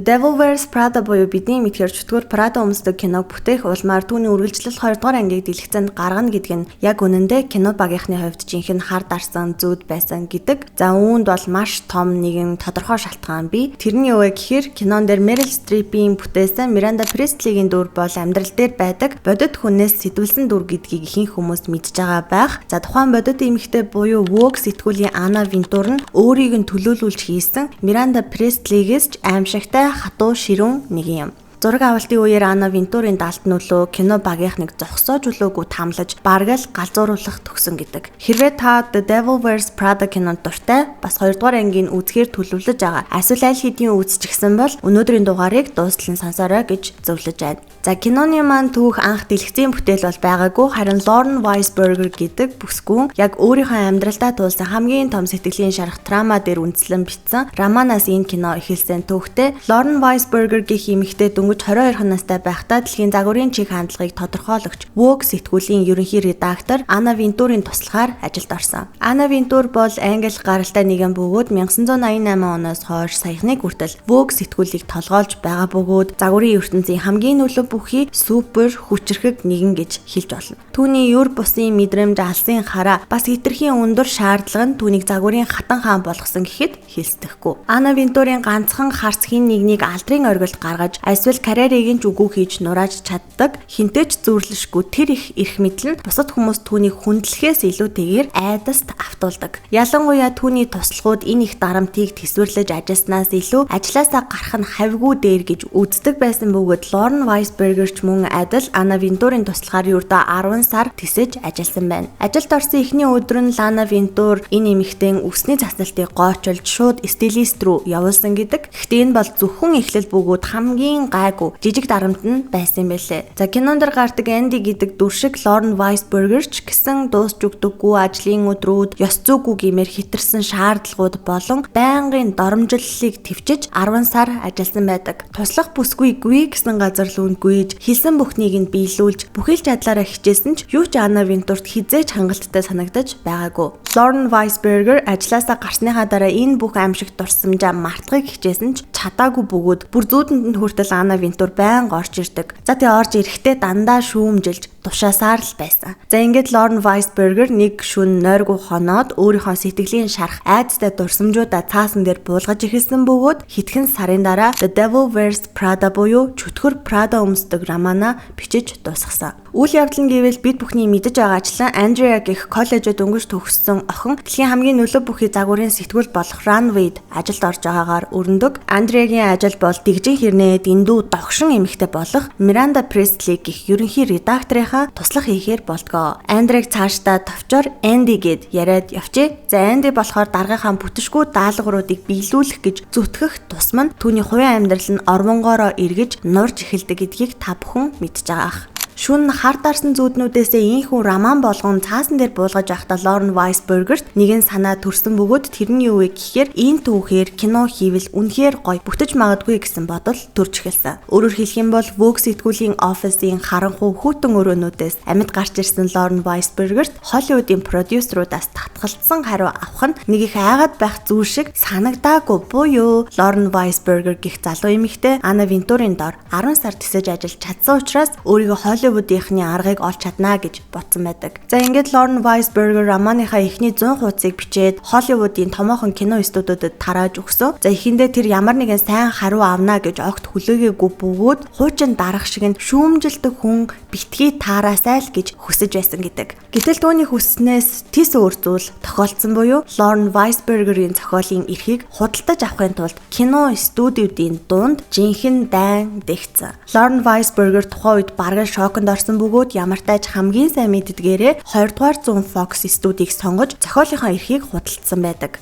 The Devil Wears Prada буюу бидний мэдэхээр чөтгөр Prada өмсдөг киног бүтээх улмаар түүний үргэлжлэл 2 дугаар ангийг дэлгэцэнд гаргана гэдэг нь яг үнэндээ кино багийнхны хувьд жинхэнэ хар дарсан зүүд байсан гэдэг. За, үүнд бол маш том нэгэн тодорхой шалтгаан бий. Тэрний юу вэ гэхээр кинон дээр Meryl Streep-ийн бүтээсэн Miranda Priestly-гийн дүр бол амьдрал дээр байдаг бодит хүнээс сэтгүүлсэн дүр гэдгийг ихэнх хүмүүс мэдж байгаа байх. За, тухайн бодит эмэгтэй буюу Vogue сэтгүүлийн Anna Wintour нь өөрийг нь төлөөлүүлж хийсэн Miranda Priestly-гээс ч аимшигтай хатуу ширүүн нэг юм. Зураг авалтын үеэр Ана Винтурын далд нөлөө кино багийнхныг зогсоож өглөөгүй тамлаж бараг л галзууруулах төгсөн гэдэг. Хэрвээ та The Devil Wears Prada кинонд дуртай, бас 2 дугаар ангийн үзэхээр төлөвлөж байгаа, эсвэл аль хэдийн үзчихсэн бол өнөөдрийн дугаарыг дуустал нь сонсоорой гэж зөвлөж байна. За, киноны маань түүх анх дэлгэцийн бүтээл бол байгаагүй, харин Lauren Weisberger гэдэг бүсгүйн яг өөрийнхөө амьдралдаа туулсан хамгийн том сэтгэлийн шарах трама дээр үндэслэн бичсэн романаас энэ кино эхэлсэн түүхтэй. Lauren Weisberger гэх эмэгтэй дөнгөж 22 настай байхдаа дэлхийн загварын чиг хандлагыг тодорхойлогч Vogue сэтгүүлийн ерөнхий редактор Анна Винтурийн туслахаар ажилд орсон. Анна Винтур бол англи гаралтай нэгэн бөгөөд 1988 оноос хойш саяхныг хүртэл Vogue сэтгүүлийг толгойлж байгаа бөгөөд загварын ертөнцийн хамгийн нөлөө бүхий супер хүчирхэг нэгэн гэж хэлж болно. Түүний ер бусын мэдрэмж, алсын хараа, бас хэтэрхий өндөр шаардлага нь түүнийг загварын хатан хаан болгосон гэхэд хэлсдэхгүй. Анна Винтурийн ганцхан харц хэн нэгнийг алдрын оргилд гаргаж, эсвэл карьерийг нь ч үгүй хийж нурааж чаддаг, хэнтэй ч зүйрлэшгүй тэр их эрх мэдэл нь бусад хүмүүс түүнийг хүндлэхээс илүүтэйгээр айдаст автуулдаг. Ялангуяа түүний туслахууд энэ их дарамтыг тэсвэрлэж ажилласнаас илүү ажлаасаа гарах нь хавьгүй дээр гэж үздэг байсан бөгөөд Лорен Вайсбергер ч мөн адил Анна Винтурийн туслахаар ердөө 10 сар тэсэж ажилласан байна. Ажилд орсон эхний өдөр нь Лана Винтур энэ эмэгтэйн үсний засналтыг гоочилж шууд стилист рүү явуулсан гэдэг. Гэхдээ энэ бол зөвхөн эхлэл бөгөөд хамгийн гайгүй жижиг дарамт нь байсан юм байлээ. За, кинон дээр гардаг Энди гэдэг дүр шиг Лорен Вайсбергер ч гэсэн дуусч өгдөггүй ажлын өдрүүд, ёс зүйгүй гэмээр хэтэрсэн шаардлагууд болон байнгын доромжллыг тэвчиж 10 сар ажилласан байдаг. Туслах бүсгүй гүй гэсэн газар лүүн гүйж, хэлсэн бүхнийг нь биелүүлж, бүхий л чадлаараа хичээсэн ч юу ч Анна Винтурт хэзээ ч хангалттай санагдаж байгаагүй. Лорен Вайсбергер ажлаасаа гарсныхаа дараа энэ бүх аимшигт дурсамжаа мартахыг хичээсэн ч чадаагүй бөгөөд бүр зүүдэнд нь хүртэл Анна Винтур байнга орж ирдэг. За, тэгээ орж ирэхдээ дандаа шүүмжилж тушаасаар л байсан. За, ингээд Лорен Вайсбергер нэг шөнө нойргүй хоноод өөрийнхөө сэтгэлийн шарх, айдастай дурсамжуудаа цаасан дээр буулгаж эхэлсэн бөгөөд хэдхэн сарын дараа The Devil Wears Prada буюу чөтгөр Prada өмсдөг романаа бичиж дуусгасан. Үйл явдал нь гэвэл бид бүхний мэдэж байгаачлан Андреа гэх коллежид дөнгөж төгссөн охин дэлхийн хамгийн нөлөө бүхий загварын сэтгүүл болох Runway-д ажилд орж байгаагаар өрнөдөг. Андреагийн ажил бол дэгжин хэрнээ дэндүү догшин эмэгтэй болох Miranda Priestly гэх ерөнхий редакторынхаа туслах хийхээр болдгоо. Андреаг цаашдаа товчоор Энди гээд яриад явчээ. За, Энди болохоор даргынхаа бүтшгүй даалгавруудыг биелүүлэх гэж зүтгэх тусам нь түүний хувийн амьдрал нь орвонгоороо эргэж нурж эхэлдэг гэдгийг та бүхэн мэдж байгаа ах. Шөнө хар дарсан зүүднүүдээсээ ийнхүү роман болгон цаасан дээр буулгаж байхдаа Лорен Вайсбергерт нэгэн санаа төрсөн бөгөөд тэр нь юу вэ гэхээр энэ түүхээр кино хийвэл үнэхээр гоё бүтэж магадгүй гэсэн бодол төрж эхэлсэн. Өөрөөр хэлэх юм бол Vogue сэтгүүлийн офисын харанхуй хүйтэн өрөөнүүдээс амьд гарч ирсэн Лорен Вайсбергерт Холливуудын продюсеруудаас татгалцсан хариу авах нь нэг их айгаад байх зүйл шиг санагдаагүй буюу Лорен Вайсбергер гэх залуу эмэгтэй Анна Винтурийн дор 10 сар тэсэж ажиллаж чадсан учраас өөрийгөө Холливуудынхны аргыг олж чаднаа гэж бодсон байдаг. За, ингээд Лорен Вайсбергер романыхаа эхний 100 хуудсыг бичээд Холливуудын томоохон кино студиудад тарааж өгсөн. За, эхэндээ тэр ямар нэгэн сайн хариу авна гэж огт хүлээгээгүй бөгөөд хуучин дарах шиг нь шүүмжилдэг хүн битгий таараасай л гэж хүсэж байсан гэдэг. Гэтэл түүний хүсснээс тис өөр зүйл тохиолдсон буюу Лорен Вайсбергерийн зохиолын эрхийг худалдаж авахын тулд кино студиудын дунд жинхэнэ дайн дэгцсэн. Лорен Вайсбергер тухайн үед бараг шоконд орсон бөгөөд ямартай ч хамгийн сайн мэддгээрээ 20 дугаар зуун Fox студийг сонгож зохиолынхоо эрхийг худалдсан байдаг.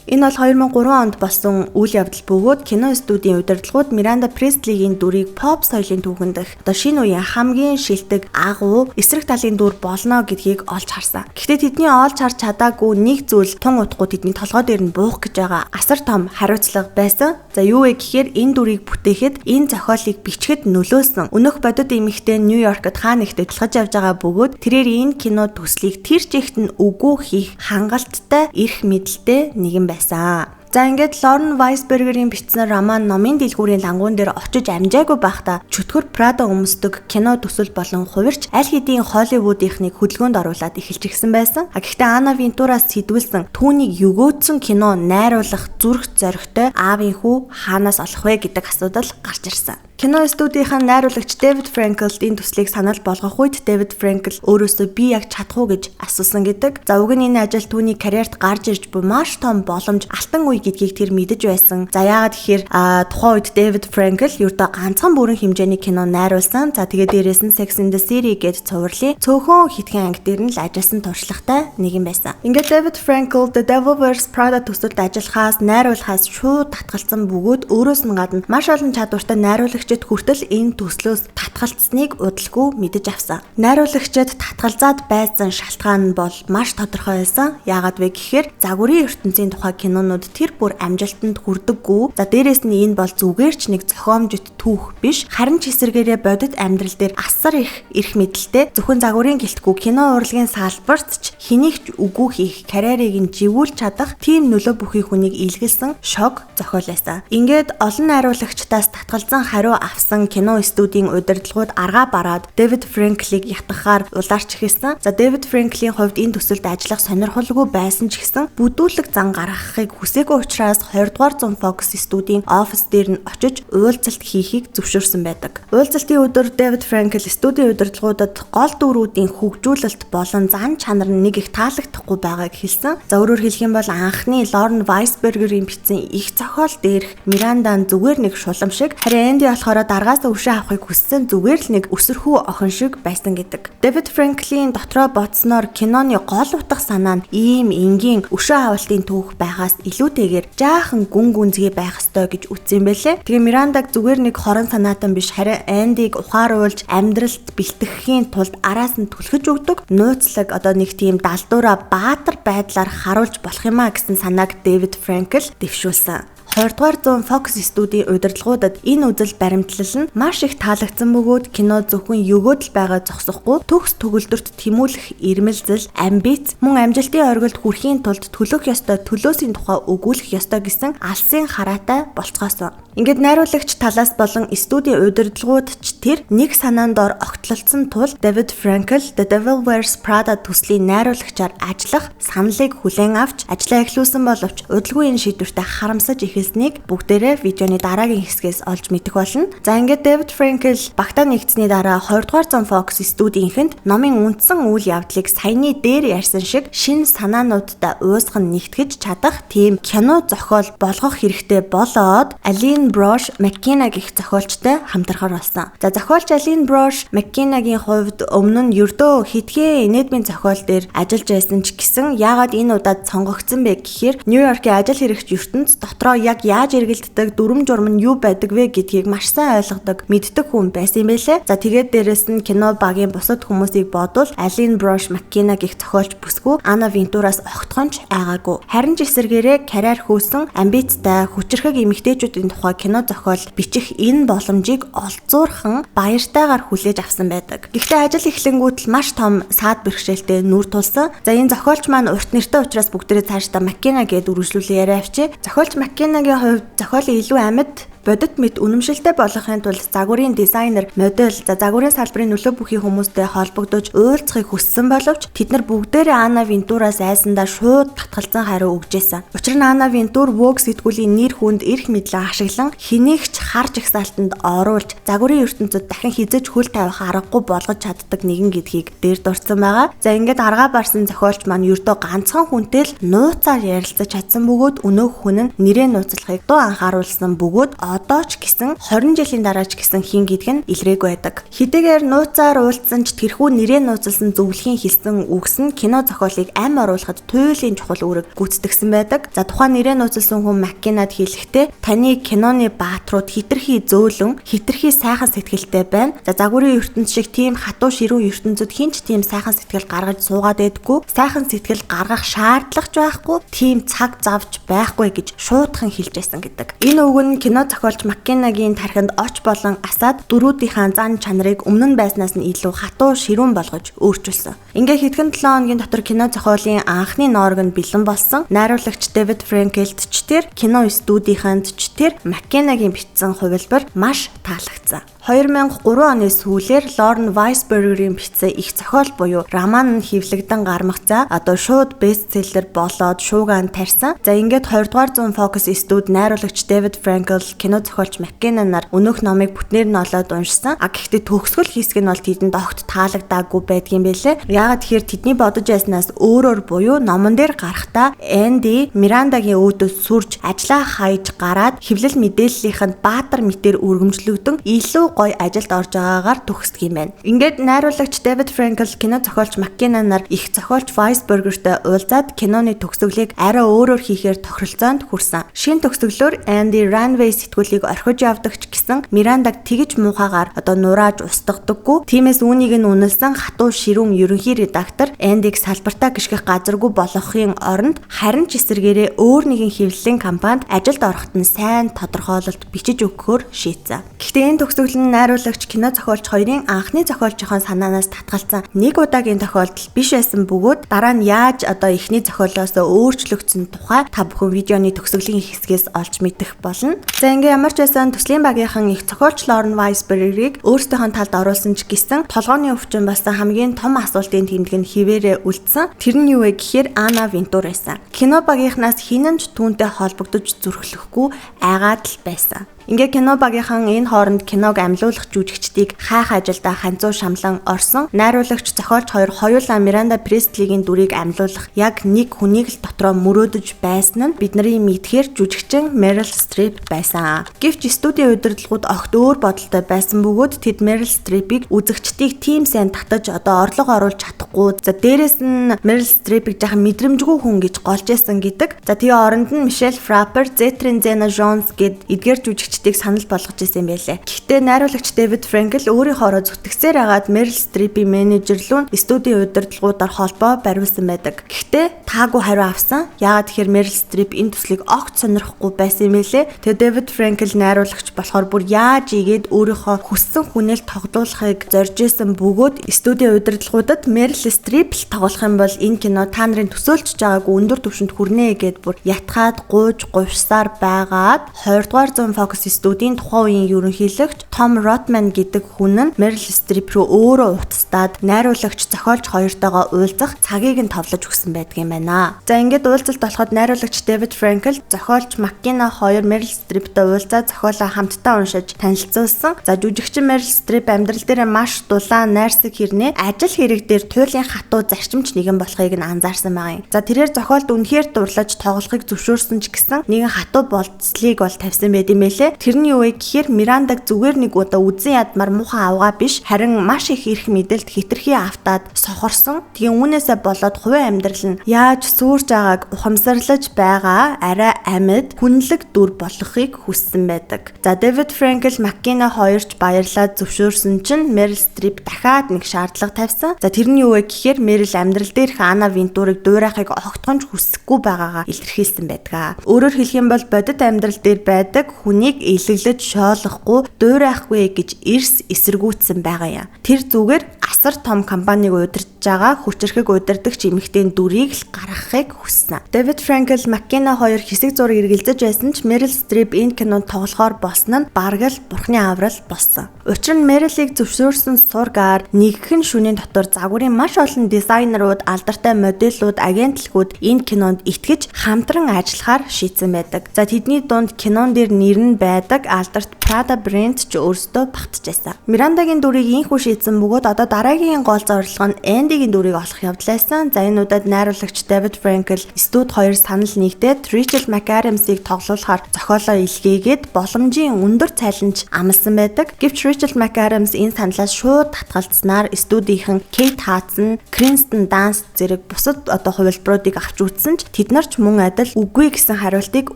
Энэ бол 2003 онд болсон үйл явдал бөгөөд кино студийн удирдлагууд Миранда Престлигийн дүрийг pop соёлын түүхэн дэх одоо шинэ үеийн хамгийн шилдэг агуу эсрэг талын дүр болно гэдгийг олж харсан. Гэхдээ тэдний олж харж чадаагүй нэг зүйл тун удахгүй тэдний толгой дээр нь буух гэж байгаа асар том хариуцлага байсан. За, юу вэ гэхээр энэ дүрийг бүтээхэд, энэ зохиолыг бичихэд нөлөөлсөн өнөөх бодит эмэгтэй Нью-Йоркод хаа нэгтээ тулгаж явж байгаа бөгөөд тэрээр энэ кино төслийг тэр чигт нь үгүй хийх хангалттай эрх мэдэлтэй нэгэн байсан. За, ингээд Лорен Вайсбергерийн бичсэн роман номын дэлгүүрийн лангуун дээр очиж амжаагүй байхдаа чөтгөр Прада өмсдөг кино төсөл болон хувирч аль хэдийн Холливуудынхныг хөдөлгөөнд оруулаад эхэлчихсэн байсан. А гэхдээ Ана Вентураас сэдвүүлсэн, түүнийг өгөөдсөн кино найруулах зүрх зоригтой аавын хүү хаанаас олох вэ гэдэг асуудал гарч ирсэн. Кино студийн найруулагч Дэвид Фрэнкл энэ төслийг санал болгох үед Дэвид Фрэнкл өөрөөсөө би яг чадах уу гэж асуусан гэдэг. За, уг нь энэ ажил түүний карьерт гарч ирж буй маш том боломж, алтан үе гэдгийг тэр мэдэж байсан. За, яагаад гэхээр тухайн үед Дэвид Фрэнкл ердөө ганцхан бүрэн хэмжээний кино найруулсан. За, тэгээд дээрээс нь Sex in the City гээд цувралын цөөхөн хэдхэн анги дээр нь л ажилласан туршлагатай нэгэн байсан. Ингээд Дэвид Фрэнкл The Devil Wears Prada төсөлд ажиллахаас, найруулахаас шууд татгалцсан бөгөөд өөрөөс нь гадна маш олон чадвартай найруулагчид хүртэл энэ төслөөс татгалцсныг удалгүй мэдэж авсан. Найруулагчид татгалзаад байсан шалтгаан нь бол маш тодорхой байсан. Яагаад вэ гэхээр загварын ертөнцийн тухай кинонууд тэр бүр амжилтанд хүрдэггүй. За, дээрээс нь энэ бол зүгээр ч нэг зохиомжит түүх биш. Харин ч эсэргээрээ бодит амьдрал дээр асар их эрх мэдэлтэй, зөвхөн загварын гэлтгүй кино урлагийн салбарт ч хэнийг ч үгүй хийх, карьерийг нь живүүлж чадах тийм нөлөө бүхий хүнийг илгэлсэн шог зохиол байсан. Ингээд олон найруулагчдаас татгалзан хариу авсан кино студийн удирдлагууд аргаа бараад Дэвид Фрэнклийг ятгахаар улаарч эхэлсэн. За, Дэвид Фрэнклийн хувьд энэ төсөлд ажиллах сонирхолгүй байсан ч гэсэн бүдүүлэг зан гаргахыг хүсээгүй учраас 20 дугаар зуун Fox студийн офис дээр нь очиж уулзалт хийхийг зөвшөөрсөн байдаг. Уулзалтын өдөр Дэвид Фрэнкл студийн удирдлагуудад гол дүрүүдийн хөгжүүлэлт болон зан чанар нь нэг их таалагдахгүй байгааг хэлсэн. За, өөрөөр хэлэх юм бол анхны Лорен Вайсбергерийн бичсэн их зохиол дээрх Миранда нь зүгээр нэг шулам шиг, харин Энди болохоор даргаас өшөө авахыг хүссэн зүгээр л нэг өсөрхүү охин шиг байсан гэдэг. Дэвид Фрэнклийн дотроо бодсноор киноны гол утга санаа нь ийм энгийн өшөө авалтын түүх байхаас илүүтэйгээр жаахан гүн гүнзгий байх ёстой гэж үзсэн юм байлээ. Тэгээ Мирандаг зүгээр нэг хорон санаатан биш, харин Эндиг ухааруулж амьдралд бэлтгэхийн тулд араас нь түлхэж өгдөг нууцлаг, одоо нэг тийм далдуураа баатар байдлаар харуулж болох юм а гэсэн санааг Дэвид Фрэнкл дэвшүүлсэн. 20 дугаар зуун Fox студийн удирдлагуудад энэ үзэл баримтлал нь маш их таалагдсан бөгөөд кино зөвхөн өгөөдөл байгаа зогсохгүй, төгс төгөлдөрт тэмүүлэх ирмэлзэл, амбиц, мөн амжилтын оргилд хүрэхийн тулд төлөх ёстой төлөөсийн тухай өгүүлэх ёстой гэсэн алсын хараатай болцгоосон. Ингээд найруулагч талаас болон студийн удирдлагууд ч тэр нэг санаан дор огтлолцсон тул David Frankel The Devil Wears Prada төслийн найруулагчаар ажиллах саналыг хүлээн авч ажлаа эхлүүлсэн боловч удалгүй энэ шийдвэртэй харамсаж эхэлснийг бүгдээрээ видеоны дараагийн хэсгээс олж мэдэх болно. За, ингээд David Frankel багтаа нэгдсэний дараа 20 дугаар зуун Fox студийнхэнт номын үндсэн үйл явдлыг саяны дээр ярьсан шиг шинэ санаануудтай уусган нэгтгэж чадах тийм кино зохиол болгох хэрэгтэй болоод Aline Brosh McKenna гэх зохиолчтой хамтрахаар болсон. За, зохиолч Aline Brosh McKenna-гийн хувьд өмнө нь ердөө хэдхэн инээдмийн зохиол дээр ажиллаж байсан ч гэсэн яагаад энэ удаад сонгогдсон бэ гэхээр Нью-Йоркийн ажил хэрэгч ертөнц дотроо яг яаж эргэлддэг, дүрм журм нь юу байдаг вэ гэдгийг маш сайн ойлгодог, мэддэг хүн байсан юм байлээ. За, тэгээд дээрэс нь кино багийн бусад хүмүүсийг бодвол Aline Brosh McKenna гэх зохиолч бүсгүй Ана Вентураас огтхон ч айгаагүй. Харин ч эсэргээрээ карьер хөөсөн, амбицтай, хүчирхэг эмэгтэйчүүдийн тухай кино зохиол бичих энэ боломжийг олзуурхан баяртайгаар хүлээж авсан байдаг. Гэхдээ ажил эхлэнгүүт л маш том саад бэрхшээлтэй нүүр тулсан. За, энэ зохиолч маань урт нэртэй учраас бүгдээрээ цаашдаа Маккена гэдээ үргэлжлүүлэн яриа авчи. Зохиолч Маккенагийн хувьд зохиолын илүү амьд, бодит мэт үнэмшилтэй болгохын тулд загварын дизайнер, модель, за загварын салбарын нөлөө бүхий хүмүүстэй холбогдож уулзахыг хүссэн боловч тэд нар бүгдээрээ Ана Вентураас айсандаа шууд татгалзан хариу өгчээсэн. Учир нь Ана Вентур Vogue сэтгүүлийн нэр хүнд, эрх мэдлээ ашиглан хэнийг ч хар жагсаалтанд оруулж загварын ертөнцөд дахин хэзээ ч хөл тавих аргагүй болгож чаддаг нэгэн гэдгийг дээр дурдсан байгаа. За, ингээд аргаа барсан зохиолч маань ердөө ганцхан хүнтэй л нууцаар ярилцаж чадсан бөгөөд өнөөх хүн нь нэрээ нууцлахыг дуу анхааруулсан бөгөөд одоо ч гэсэн, 20 жилийн дараа ч гэсэн хэн гэдг нь илрээгүй байдаг. Хэдийгээр нууцаар уулзсан ч тэрхүү нэрээ нууцлсан зөвлөхийн хэлсэн үгс нь кино зохиолыг ам оруулахад туйлын чухал үүрэг гүйцэтгэсэн байдаг. За, тухайн нэрээ нууцлсан хүн Маккенад хэлэхдээ таны киноны баатрууд хэтэрхий зөөлөн, хэтэрхий сайхан сэтгэлтэй байна. За, загварын ертөнц шиг тийм хатуу ширүүн ертөнцөд хэн ч тийм сайхан сэтгэл гаргаж суугаад байдаггүй. Сайхан сэтгэл гаргах шаардлага ч байхгүй, тийм цаг завч байхгүй гэж шуудхан хэлж байсан гэдэг. Энэ үг нь кино зохиол зохиолч Маккенагийн тархинд оч болон асаад дөрүүдийнхаа зан чанарыг өмнө нь байснаас нь илүү хатуу ширүүн болгож өөрчилсөн. Ингээ хэдхэн 7 хоногийн дотор кино зохиолын анхны ноорог нь бэлэн болсон. Найруулагч Дэвид Фрэнкелд ч тэр, кино студийнханд ч тэр Маккенагийн бичсэн хувилбар маш таалагдсан. 2003 оны сүүлээр Лорен Вайсбергерийн бичсэн их зохиол буюу роман нь хэвлэгдэн гармагцаа одоо шууд бестселлер болоод шуугаан тарьсан. За ингээд 20 дугаар зуун Focus студ найруулагч Дэвид Фрэнкел, кино зохиолч Маккена нар өнөөх номыг бүтнээр нь олоод уншсан. А гэхдээ төгсгөл хэсэг нь бол тэдэнд огт таалагдаагүй байдгийн байлээ. Яагаад тэгэхээр тэдний бодож байснаас өөрөөр буюу номон дээр гарахдаа Энди Мирандагийн өөдөөс сүрж ажлаа хайж гараад хэвлэл мэдээллийнхэнд баатар мэтэр өргөмжлөгдөн илүү гоё ажилд орж байгаагаар төгсдөг юм байна. Ингээд найруулагч Дэвид Фрэнкел, кино зохиолч Маккена нар их зохиолч Вайсбергертэй уулзаад киноны төгсгөлийг арай өөрөөр хийхээр тохиролцоонд хүрсэн. Шинэ төгсгөлөөр Энди Runway сэтгүүлийг орхиж явдаг ч гэсэн Мирандаг тэгж муухайгаар одоо нурааж устгадаггүй. Тиймээс үүнийг нь үнэлсэн хатуу ширүүн ерөнхий редактор Эндиг салбартаа гიშгэх газаргүй болгохын оронд харин ч эсэргээрээ өөр нэгэн хэвлэлийн компанид ажилд ороход нь сайн тодорхойлолт бичиж өгөхөөр шийдсэн. Гэхдээ энэ төгсгөл нь найруулагч кино зохиолч хоёрын анхны зохиолчийн санаанаас татгалцсан нэг удаагийн тохиолдол биш байсан бөгөөд дараа нь яаж одоо эхний зохиолоос өөрчлөгдсөн тухай та бүхэн видеоны төгсгөлийн хэсгээс олж мэдэх болно. За ингээ ямар ч байсан төслийн багийнхан их зохиолч Лорен Вайсбергерийг өөрсдийнхөө талд оруулсан ч гэсэн толгойн өвчин болсон хамгийн том асуултын тэмдэг нь хിവэрэ үлдсэн. Тэр нь юу вэ гэхээр Ана Винтур байсан. Кино багийнхнаас хинэн ч түүнтэй холбогдож зүрхлэхгүй айгаад л байсан. Ингээ кино багийнхан энэ хооронд киног амьлуулах жүжигчдийг хайх ажилдаа ханзуу шамлан орсон. Найруулагч зохиолч хоёр хоёулаа Миранда Престлигийн дүрийг амьлуулах яг нэг хүнийг л дотроо мөрөөдөж байсан нь бидний мэдхээр жүжигчин Мерил Стрип байсан. Гэвч студийн удирдлагууд огт өөр бодолтой байсан бөгөөд тэд Мерил Стрипийг үзэгчдийг тийм сайн татаж одоо орлого оруулж чадахгүй. За дээрэс нь Мерил Стрипийг жаахан мэдрэмжгүй хүн гэж голж ясан гэдэг. За тэгээ оронд нь Мишель Фраппер, Зэтрин Зена Джонс гэд эдгээр жүжигчдийг санал болгож исэн юм байлээ. Гэхдээ найруулагч Дэвид Фрэнкел өөрийнхоороо зүтгэсээр агаад Мерил Стрипийн менежер лүү студийн удирдлагуудаар холбоо бариулсан байдаг. Гэхдээ таагүй хариу авсан. Яагаад тэгэхээр Мерил Стрип энэ төслийг огт сонирхохгүй байсан юм байлээ. Тэгээ Дэвид Фрэнкел найруулагч болохоор бүр яаж игээд өөрийнхөө хүссэн хүнэл тоглуулахыг зорж исэн бөгөөд студийн удирдлагуудад Мерил Стрип л тоглох юм бол энэ кино та нарын төсөөлж байгаагүй өндөр түвшинд хүрнэ гэд бүр ятгаад гуйж гувшсаар байгаад 20 дугаар зуун Focus студийн тухайн үеийн ерөнхийлөгч Том Ротман гэдэг хүн нь Мерил Стрип рүү өөрөө утастаад найруулагч зохиолч хоёртойгоо уулзах цагийг нь товлож өгсөн байдаг юм байна. За ингээд уулзалт болоход найруулагч Дэвид Фрэнкел, зохиолч Маккена хоёр Мерил Стриптэй уулзаад зохиолоо хамтдаа уншиж танилцуулсан. За жүжигчин Мерил Стрип амьдрал дээр маш дулаан найрсаг хэрнээ ажил хэрэг дээр туйлын хатуу зарчимч нэгэн болохыг нь анзаарсан байгаа юм. За тэрээр зохиолд үнэхээр дурлаж тоглохыг зөвшөөрсөн ч гэсэн нэгэн хатуу болцлыг бол тавьсан байд юм байлээ. Тэр нь юу вэ гэхээр Мирандаг зүгээр нэг удаа үзэн ядмар муухай авгаа биш, харин маш их эрх мэдэлд хитрхи автаад сохорсон. Тэгээ үүнээсээ болоод хувийн амьдрал нь яаж сүрж байгааг ухамсарлаж байгаа арай амьд хүнлэг дүр болохыг хүссэн байдаг. За Дэвид Фрэнкел, Маккена хоёрч баярлаад зөвшөөрсөн чинь Мерил Стрип дахиад нэг шаардлага тавьсан. За тэр нь юу вэ гэхээр Мерил амьдрал дээрх Ана Винтурыг дуурайхыг огтхонч хүсэхгүй байгаагаа илэрхийлсэн байдаг. Өөрөөр хэлэх юм бол бодит амьдрал дээр байдаг хүнийг элэглэж шоолохгүй, дуурайхгүй гэж эрс эсэргүүцсэн байгаа юм. Тэр зүгээр асар том компаниг удирдах байгаа хүчирхэг удирдагч эмэгтэйн дүрийг л гаргахыг хүссэн. Дэвид Фрэнкел, Маккена хоёр хэсэг зур эргэлзэж байсан ч Мерил Стрип энэ кинонд тоглохоор болсон нь бараг л бурхны аврал болсон. Учир нь Мерилийг зөвшөөрсөн сургаар нэгхэн шөнийн дотор загварын маш олон дизайнерууд, алдартай модельүүд, агентлагууд энэ кинонд итгэж хамтран ажиллахаар шийдсэн байдаг. За тэдний дунд кинон дээр нэр нь байдаг алдарт Prada брэнд ч өөрсдөө багтжаасан. Мирандагийн дүрийг инхүү шийдсэн бөгөөд одоо дараагийн гол зорилго нь Эндигийн дүрийг олох явдлаасан. За энэ удаад найруулагч Дэвид Фрэнкел студ хоёр санал нэгдээд Рэйчел МакАдамсыг тоглуулахаар зохиолоо илгээгээд боломжийн өндөр цалинж амласан байдаг. Гэвч Рэйчел МакАдамс энэ саналаас шууд татгалзсанаар студийнхэн Кейт Хадсон, Кристен Данст зэрэг бусад одоо хувилбаруудыг авч үзсэн ч тэд нар ч мөн адил үгүй гэсэн хариултыг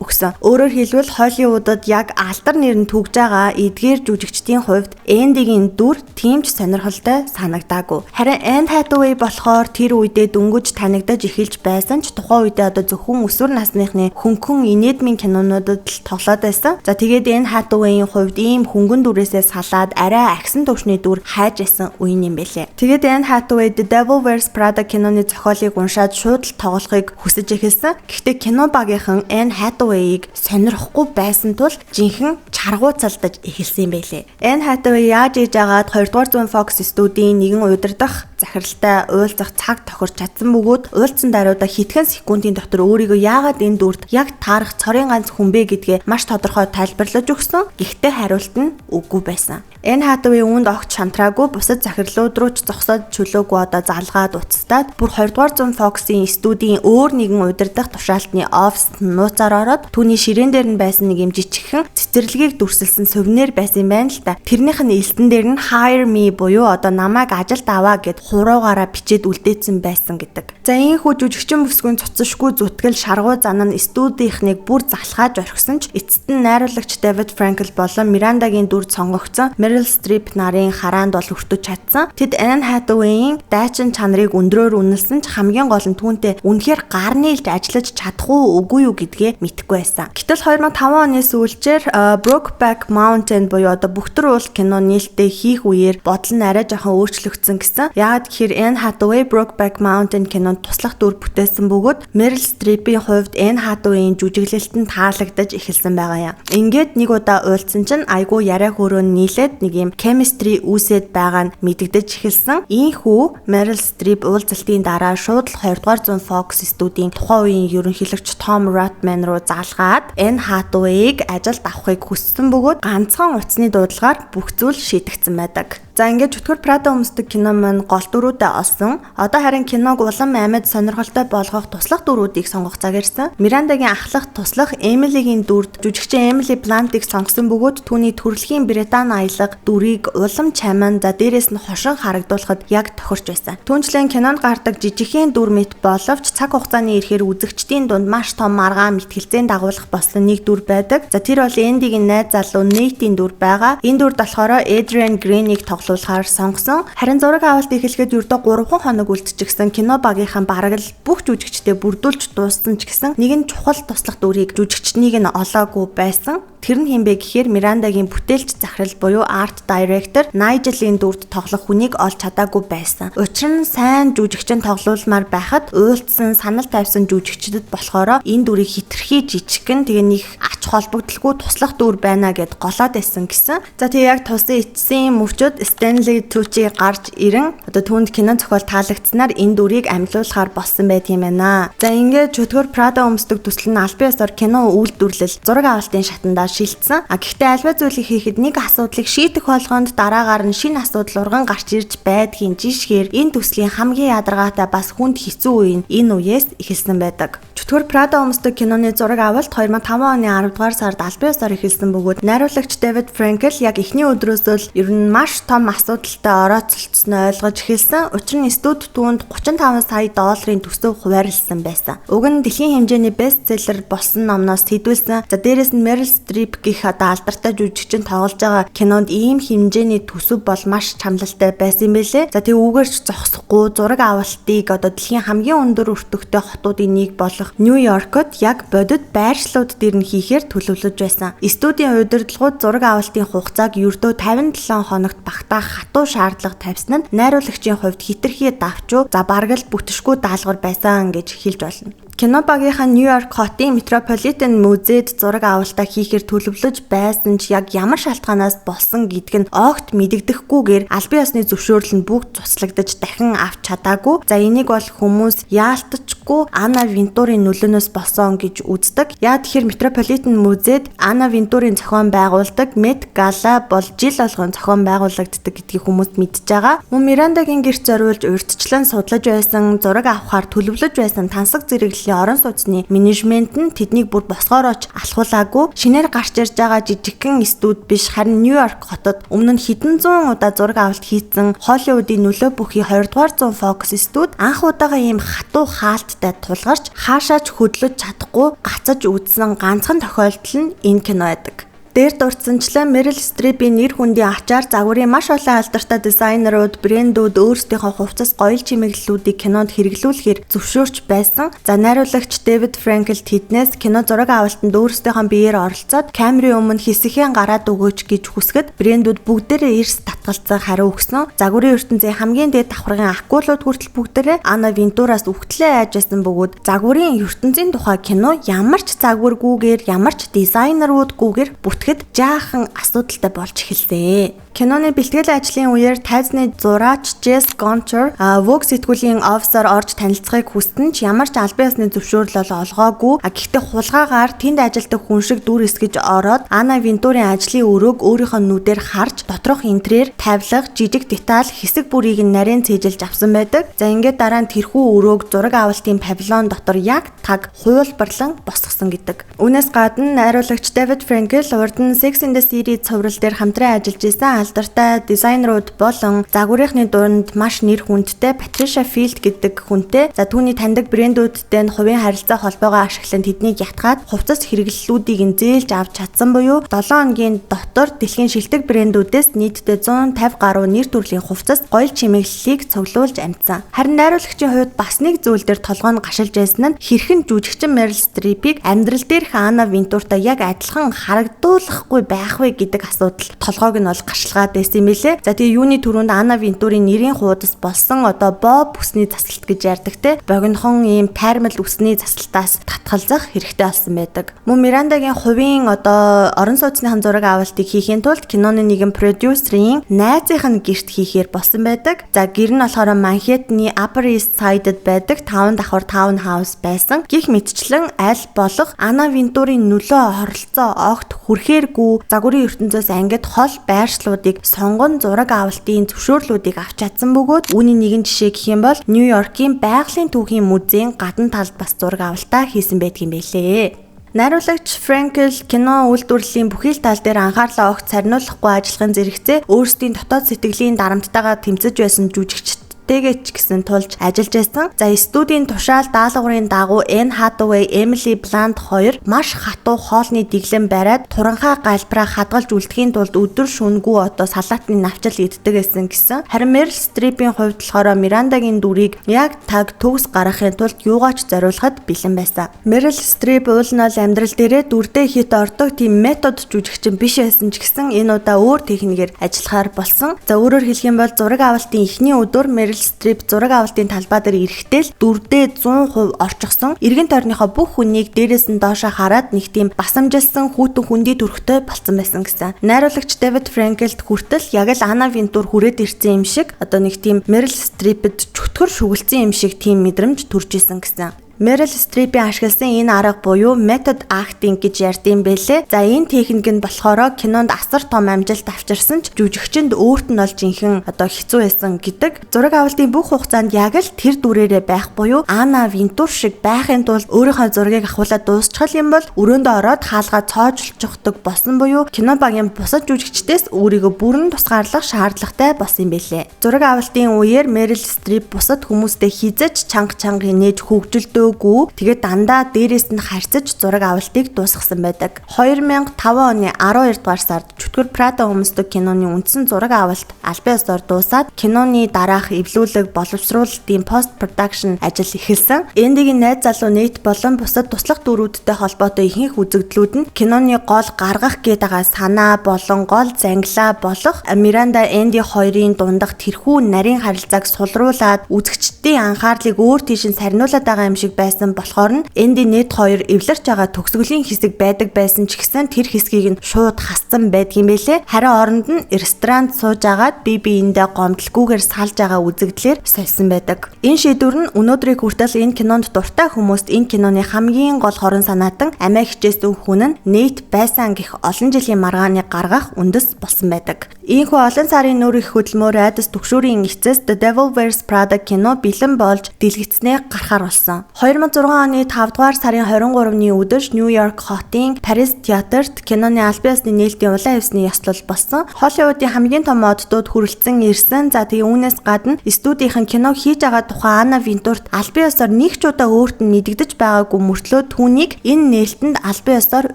өгсөн. Өөрөөр хэлбэл Холливуудад яг алдар нэр нь түгж байгаа эдгээр жүжигчдийн хувьд Эндигийн дүр тийм ч сонирхолтой санагдаагүй. Харин Энн Хэтэуэй Hathaway болохоор тэр үедээ дөнгөж танигдаж эхэлж байсан ч тухайн үедээ одоо зөвхөн өсвөр насныхны хөнгөн инээдмийн кинонуудад л тоглоод байсан. За, тэгээд Anne Hathaway-ийн хувьд ийм хөнгөн дүрээсээ салаад арай агсан төвшний дүр хайж байсан үе юм бэлээ. Тэгээд Anne Hathaway The Devil Wears Prada киноны зохиолыг уншаад шууд л тоглохыг хүсэж эхэлсэн. Гэхдээ кино багийнхан Anne Hathaway-ыг сонирхохгүй байсан тул жинхэнэ чаргууцалдаж эхэлсэн юм байлээ. Anne Hathaway яаж иж агаад 2 дугаар зуун Fox студийн нэгэн удирдах захиралтай уулзах цаг тохирч чадсан бөгөөд уулзсан даруйда хэдхэн секундын дотор өөрийгөө яагаад энэ дүрд яг таарах цорын ганц хүн бэ гэдгээ маш тодорхой тайлбарлаж өгсөн. Гэхдээ хариулт нь үгүй байсан. Anne Hathaway үүнд огт шантраагүй, бусад захирлууд руу ч зогсоод чөлөөгүй одоо залгаад уцтаад бүр 20 дугаар зуун Fox-ийн студийн өөр нэгэн удирдах тушаалтны оффист нууцаар ороод түүний ширээн дээр нь байсан нэг юм жижигхэн цэцэрлэгийг дүрсэлсэн сувенир байсан юм байна л да. Тэрнийх нь элтэн дээр нь "Hire me" буюу одоо намайг ажилд аваа гэд хуруугаараа бичээд үлдээсэн байсан гэдэг. За, ийхүү жүжигчин бүсгүйн цуцшгүй зүтгэл, шаргуу зан нь студийнхнийг бүр залхааж орхисон ч эцэст нь найруулагч David Frankel болон Мирандагийн дүрд сонгогдсон Meryl Streep нарын хараанд бол өртөж чадсан. Тэд Anne Hathaway-ийн дайчин чанарыг өндрөөр үнэлсэн ч хамгийн гол нь түүнтэй үнэхээр гар нийлж ажиллаж чадах уу, үгүй юу гэдгээ мэдэхгүй байсан. Гэтэл 2005 оны сүүлчээр Brokeback Mountain буюу одоо Бөхтөр уул кино нээлттэй хийх үеэр бодол нь арай жоохон өөрчлөгдсөн гэсэн. Яагаад гэхээр Anne Hathaway Brokeback Mountain кинонд туслах дүр бүтээсэн бөгөөд Meryl Streep-ийн хувьд Anne Hathaway-ийн жүжиглэлт нь таалагдаж эхэлсэн байгаа юм. Ингээд нэг удаа уулзсан чинь айгүй яриа хөрөө нийлээд нэг юм chemistry үүсээд байгаа нь мэдэгдэж эхэлсэн. Ийхүү Meryl Streep уулзалтын дараа шууд л 20 дугаар зуун Fox студийн тухайн үеийн ерөнхийлөгч Tom Rothman руу залгаад Anne Hathaway-г ажилд авахыг хүссэн бөгөөд ганцхан утасны дуудлагаар бүх зүйл шийдэгдсэн байдаг. За, ингээд Чөтгөр Прада өмсдөг кино маань гол дүрүүдээ олсон. Одоо харин киног улам амьд, сонирхолтой болгох туслах дүрүүдийг сонгох цаг ирсэн. Мирандагийн ахлах туслах Эмилигийн дүрд жүжигчин Emily Blunt-ыг сонгосон бөгөөд түүний төрөлхийн Британи аялга дүрийг улам чамин, за дээрэс нь хошин харагдуулахад яг тохирч байсан. Түүнчлэн кинонд гардаг жижигхэн дүр мэт боловч цаг хугацааны ирэхээр үзэгчдийн дунд маш том маргаан мэтгэлцээн дагуулах болсон нэг дүр байдаг. За, тэр бол Эндигийн найз залуу Нейтийн дүр байгаа. Энэ дүрд болохоор Adrian Green-ийг тоглуулахаар сонгосон. Харин зураг авалт эхлэхэд ердөө 3 хоног үлдчихсэн, кино багийнхан бараг л бүх жүжигчдээ бүрдүүлж дууссан ч гэсэн нэгэн чухал туслах дүрийг, жүжигчнийг нь олоогүй байсан. Тэр нь хэн бэ гэхээр Мирандагийн бүтээлч захирал буюу art director Nigel-ийн дүрд тоглох хүнийг олж чадаагүй байсан. Учир нь сайн жүжигчин тоглуулмаар байхад уулзсан, санал тавьсан жүжигчдэд болохоор энэ дүрийг хэтэрхий жижигхэн, тэгээ нэг ач холбогдолгүй туслах дүр байна гэд голоод байсан гэсэн. За, тэгээ яг тусын эцсийн мөчөд Stanley Tucci гарч ирэн одоо түүнд кино зохиол таалагдсанаар энэ дүрийг амьлуулахаар болсон байт юм байна. За, ингээд Чөтгөр Prada өмсдөг төсөл нь албан ёсоор кино үйлдвэрлэл, зураг авалтын шатандаа шилжсэн. А гэхдээ альва зүйлийг хийхэд нэг асуудлыг шийдэх болгонд дараагаар нь шинэ асуудал урган гарч ирж байдгийн жишгээр энэ төслийн хамгийн ядаргаатай, бас хүнд хэцүү үе нь энэ үеэс эхэлсэн байдаг. Чөтгөр Prada өмсдөг киноны зураг авалт 2005 оны 10 дугаар сард албан ёсоор эхэлсэн бөгөөд найруулагч David Frankel яг эхний өдрөөсөө л ер нь маш том асуудалтай орооцолцсноо ойлгож эхэлсэн. Учир нь студи түүнд 35 сая долларын төсөв хуваарлсан байсан. Уг нь дэлхийн хэмжээний bestseller болсон номноос сэдвүүлсэн. За, дээрэс нь Meryl Streep гэх одоо алдартай жүжигчин тоглож байгаа кинонд ийм хэмжээний төсөв бол маш чамлалтай байсан юм бэлээ. За, тэгээ үүгээрч зогсохгүй, зураг авалтыг одоо дэлхийн хамгийн өндөр өртөгтэй хотуудын нэг болох Нью-Йоркод яг бодит байршлууд дээр нь хийхээр төлөвлөж байсан. Студийн удирдлагууд зураг авалтын хугацааг ердөө 57 хоногт багтаах хатуу шаардлага тавьсан нь найруулагчийн хувьд хэтэрхий давчуу, за бараг л бүтшгүй даалгавар байсан гэж хэлж болно. Кино багийнхан Нью-Йорк хотын Метрополитен музейд зураг авалтаа хийхээр төлөвлөж байсан ч яг ямар шалтгаанаас болсон гэдг нь огт мэдэгдэхгүйгээр албан ёсны зөвшөөрөл нь бүгд цуцлагдаж дахин авч чадаагүй. За, энийг бол хүмүүс яалтчгүй Ана Винтурийн нөлөөнөөс болсон гэж үздэг. Яа тэгэхээр Метрополитен музейд Ана Винтурийн зохион байгуулдаг Met Gala бол жил болгон зохион байгуулагддаг гэдгийг хүмүүс мэдж байгаа. Мөн Мирандагийн гэрт зориулж урьдчилан судлаж байсан, зураг авахар төлөвлөж байсан тансаг зэрэглэлийн орон сууцны менежмент нь тэднийг бүр босгоорооч алхуулаагүй. Шинээр гарч ирж байгаа жижигхэн студ биш, харин Нью-Йорк хотод өмнө нь хэдэн зуун удаа зураг авалт хийцэн Холливуудын нөлөө бүхий 20 дугаар зуун Fox студ анх удаага ийм хатуу хаалттай тулгарч хаашаач хөдлөж чадахгүй гацаж үзсэн ганцхан тохиолдол нь энэ кино байдаг. Дээр дурдсанчлан Meryl Streep-ийн нэр хүндийн ачаар загварын маш олон алдартай дизайнерууд, брэндүүд өөрсдийнхөө хувцас гоёл чимэглэлүүдийг кинонд хэрэглүүлэхээр зөвшөөрч байсан. За, найруулагч Дэвид Фрэнкел тэднээс кино зураг авалтанд өөрсдийнхөө биеэр оролцоод камерын өмнө хэсэгхэн гараад өгөөч гэж хүсгэд брэндүүд бүгдээрээ эрс татгалзан хариу өгсөн. Загварын ертөнцийн хамгийн дээд давхаргын акулууд хүртэл бүгдээрээ Ана Вентураас үхтлээ айж байсан бөгөөд загварын ертөнцийн тухай кино ямар ч загваргүйгээр, ямар ч дизайнеруудгүйгээр бүтгэхэд жаахан асуудалтай болж эхэлсэн. Киноны бэлтгэл ажлын үеэр тайзны зураач Jess Gonchor Vogue сэтгүүлийн офисоор орж танилцахыг хүссэн ч ямар ч албан ёсны зөвшөөрөл бол олгоогүй. Гэхдээ хулгайгаар тэнд ажилладаг хүн шиг дүр эсгэж ороод Ана Вентурийн ажлын өрөөг өөрийнхөө нүдээр харж доторх интерьер, тавилга, жижиг деталь, хэсэг бүрийг нь нарийн цээжилж авсан байдаг. За, ингээд дараа нь тэрхүү өрөөг зураг авалтын павильон дотор яг таг хуулбарлан босгосон гэдэг. Үүнээс гадна найруулагч Дэвид Фрэнкел урд нь Sex and the City цуврал дээр хамтран ажиллаж исэн алдартай дизайнерууд болон загварынхны дунд маш нэр хүндтэй Patricia Field гэдэг хүнтэй, за, түүний таньдаг брэндүүдтэй нь хувийн харилцаа холбоогоо ашиглан тэднийг ятгаад хувцас хэрэглэлүүдийг нь зээлж авч чадсан буюу 7 хоногийн дотор дэлхийн шилдэг брэндүүдээс нийтдээ 150 гаруй нэр төрлийн хувцас гоёл чимэглэлийг цуглуулж амжсан. Харин найруулагчийн хувьд бас нэг зүйл дээр толгой нь гашилж байсан нь хэрхэн жүжигчин Meryl Streep-ийг амьдрал дээрх Ана Вентуртай яг адилхан харагдуулахгүй байх вэ гэдэг асуудал толгойг нь бол гашилгаад байсан юм билээ. За, тэгээ юуны түрүүнд Ана Вентурийн нэрийн хуудас болсон одоо bob үсний засалт гэж ярьдаг те, богинохон ийм тайрмал үсний засалтаас татгалзах хэрэгтэй болсон байдаг. Мөн Мирандагийн хувийн одоо орон сууцныхан зураг авалтыг хийхийн тулд киноны нэгэн продюсерийн найзынх нь гэрт хийхээр болсон байдаг. За, гэр нь болохоор Манхэттены Upper East Side-д байдаг 5 давхар town house байсан. Гэх мэтчлэн аль болох Ана Вентурийн нөлөө оролцоо огт хүрэхээргүй загварын ертөнцөөс ангид хол байршлуудыг сонгон зураг авалтын зөвшөөрлүүдийг авч чадсан бөгөөд үүний нэгэн жишээ гэх юм бол Нью-Йоркийн байгалийн түүхийн музейн гадна талд бас зураг авалтаа хийсэн байдаг юм билээ. Найруулагч Фрэнкел кино үйлдвэрлэлийн бүхий л тал дээр анхаарлаа огт сарниулахгүй ажиллахын зэрэгцээ өөрсдийн дотоод сэтгэлийн дарамттайгаа тэмцэж байсан жүжигчтэйгээ ч гэсэн тулж ажиллаж байсан. За, студийн тушаал даалгаврын дагуу Anne Hathaway, Emily Blunt хоёр маш хатуу хоолны дэглэм бариад туранхай галбираа хадгалж үлдэхийн тулд өдөр шөнөгүй одоо салаатны навчил иддэг байсан гэсэн. Харин Meryl Streep-ийн хувьд болохоор Мирандагийн дүрийг яг таг төгс гаргахын тулд юугаач зориулахад бэлэн байсан. Meryl Streep уул нь бол амьдрал дээрээ дүрдээ хит ордог тийм method жүжигчин биш байсан ч гэсэн энэ удаа өөр техникээр ажиллахаар болсон. За, өөрөөр хэлэх юм бол зураг авалтын эхний өдөр Meryl Streep зураг авалтын талбай дээр ирэхдээ л дүрдээ 100% орчихсон. Эргэн тойрныхоо бүх хүнийг дээрээс нь доошоо хараад нэг тийм басамжилсан хүйтэн хүндий төрхтэй болцсон байсан гэсэн. Найруулагч Дэвид Фрэнкелд хүртэл яг л Ана Вентур хүрээд ирсэн юм шиг, одоо нэг тийм Meryl Streep-д чөтгөр шүглэсэн юм шиг тийм мэдрэмж төрж исэн гэсэн. Meryl Streep-ийн ашигласан энэ арга буюу method acting гэж ярьдаг юм билээ. За, энэ техник нь болохоор кинонд асар том амжилт авчирсан ч жүжигчинд өөрт нь бол жинхэнэ одоо хэцүү байсан гэдэг. Зураг авалтын бүх хугацаанд яг л тэр дүрээрээ байх буюу Ана Вентур шиг байхын тулд өөрийнхөө зургийг авахуулаад дуусчих юм бол өрөөндөө ороод хаалгаа цоожлчихдаг болсон буюу кино багийн бусад жүжигчдээс өөрийгөө бүрэн тусгаарлах шаардлагатай болсон юм билээ. Зураг авалтын үеэр Meryl Streep бусад хүмүүстэй хэзээ ч чанга чанга инээж хөгжилдөөгүй. Тэгээд дандаа дээрээс нь харьцаж зураг авалтыг дуусгасан байдаг. 2005 оны 12 дугаар сард Чөтгөр Прада өмсдөг киноны үндсэн зураг авалт албан ёсоор дуусаад киноны дараах эвлүүлэг боловсруулалтын post production ажил эхэлсэн. Эндигийн найз залуу Нейт болон бусад туслах дүрүүдтэй холбоотой ихэнх үзэгдлүүд нь киноны гол гаргах гээд байгаа санаа болон гол зангилаа болох Миранда Энди хоёрын дундах тэрхүү нарийн харилцааг сулруулад үзэгчдийн анхаарлыг өөр тийш нь сарниулаад байгаа юм шиг байсан болохоор нь Энди Нейт хоёр эвлэрч байгаа төгсгөлийн хэсэг байдаг байсан ч гэсэн тэр хэсгийг нь шууд хассан байдгийм билээ. Харин оронд нь ресторанд сууж агаад бие биендээ гомдлгүйгээр салж байгаа үзэгдлээр сольсон байдаг. Энэ шийдвэр нь өнөөдрийг хүртэл энэ кинонд дуртай хүмүүст энэ киноны хамгийн гол хорон санаатан амиа хичээсэн хүн нь Нейт байсан гэх олон жилийн маргааныг гаргах үндэс болсон байдаг. Ийхүү олон сарын нүүр их хөдөлмөр, айдас түгшүүрийн эцэс The Devil Wears Prada кино бэлэн болж дэлгэцнээ гарахаар болсон. 2006 оны 5 дугаар сарын 23-ны өдөр Нью-Йорк хотын Парис театрт киноны албан ёсны нээлтийн улаан хивсний ёслол болсон. Холливуудын хамгийн том оддууд хүрэлцэн ирсэн. За, тэгээ үүнээс гадна студийнхан кино хийж байгаа тухай Анна Винтурт албан ёсоор нэг ч удаа өөрт нь мэдэгдэж байгаагүй мөртлөө түүнийг энэ нээлтэнд албан ёсоор